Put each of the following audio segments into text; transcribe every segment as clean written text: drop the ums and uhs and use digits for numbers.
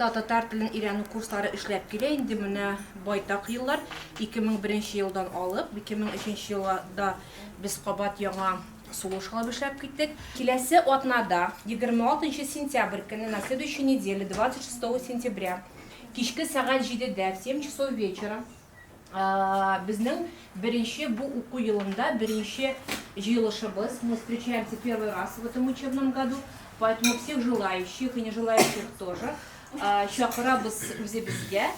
Умарта татар телен өйрәнү курслары эшләп килә инде менә байтак еллар. 2001 елдан алып, 2003 елда без кабат яңа сулыш алып эшләп киттек. Киләсе атнада, 26 сентябрь көне, на следующей неделе, 26 сентября, кичке сәгать җидедә, в 7 часов вечера, безнең беренче бу уку елында беренче җыелышыбыз. Мы встречаемся первый раз в этом учебном году, поэтому всех желающих и не желающих тоже чакырабыз үзебезгә.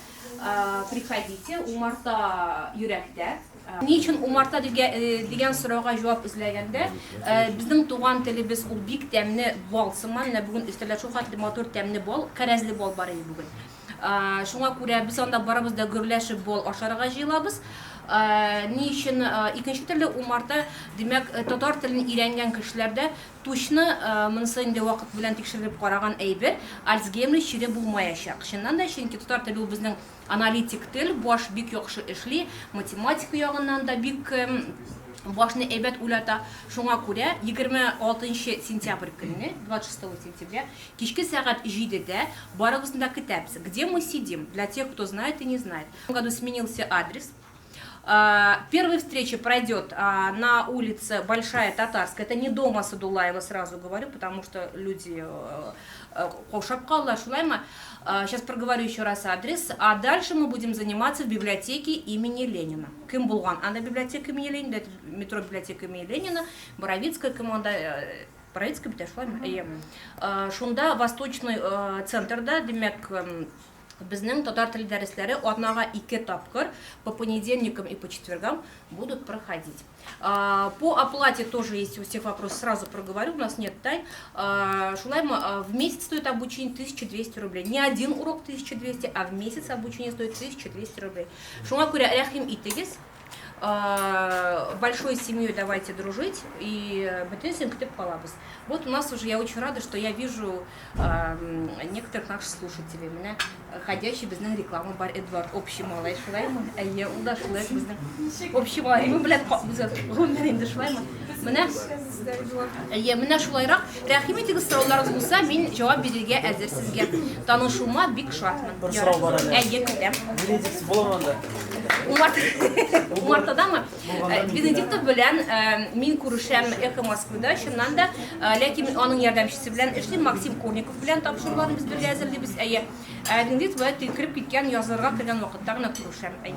Приходите, умарта йөрәктә. Ни өчен умарта дигән сорауга җавап эзләгәндә, безнең туган телебез ул бик тәмле бал сыман. Менә бүген өстәлдә шул хәтле матур тәмле бал, кәрәзле бал бар иде бүген. Шуңа күрә без анда барыбыз да гөрләшеп бал ашарга җыелабыз. Ни өчен икенче төрле умарта, димәк, татар телен өйрәнгән кешеләрдә тучны, монысы инде вакыт белән тикшерелеп караган әйбер, Альцгеймер чире булмаячак. Чыннан да, чөнки татар теле ул безнең аналитик тел, баш бик яхшы эшли, математика ягыннан да бик башны әйбәт уйлата. Шуңа күрә 26 сентябрь көнне, 26 сентября, кичке сәгать җидедә барыгызны да көтәбез. Где мы сидим? Для тех, кто знает и не знает. В этом году сменился адрес. Первая встреча пройдет на улице Большая Татарская. Это не дома Садулаева, сразу говорю, потому что люди каушап калдылар, шулаймы? Сейчас проговорю еще раз адрес. А дальше мы будем заниматься в библиотеке имени Ленина. Кем булган? Анда библиотека имени Ленина, это метро библиотека имени Ленина, Боровицкая команда, Боровицкая бит, шулаймы? Әйе. Шунда Восточный центрда, димәк, безнең татар теле дәресләре атнага ике тапкыр, по понедельникам и по четвергам будут проходить. По оплате тоже есть у всех вопрос, сразу проговорю, у нас нет тайн. Шулаймы, в месяц стоит обучение 1200 рублей. Не один урок 1200, а в месяц обучение стоит 1200 рублей. Шуңа күрә рәхим итегез. Большой семьей давайте дружить, и бөтенесен көтеп калабыз. Вот у нас уже, я очень рада, что я вижу некоторых наших слушателей. Менә ходящий безнең реклама бар, Эдвард, общий малай, шулаймы? Әйе, ул да шулай безнең общий малай. Мин белән гомумән инде шулаймы? Менә Әйе, менә шулайрак. Рәхим итегез, сорауларыгыз булса, мин җавап бирергә әзер сезгә. Танышуыма бик шатмын. Бер сорау бар әле. Әйе, көтәм. Бенедикт буламы анда? Умартадамы? Бенедиктов белән мин күрешәм Эхо Москвыда, чыннан да, ләкин мин аның ярдәмчесе белән эшлим, Максим Курников белән тапшыруларны без бергә әзерлибез. Әйе. Ә Бенедиктов белән кереп киткән, язылырга кергән вакытта гына күрешәм. Әйе.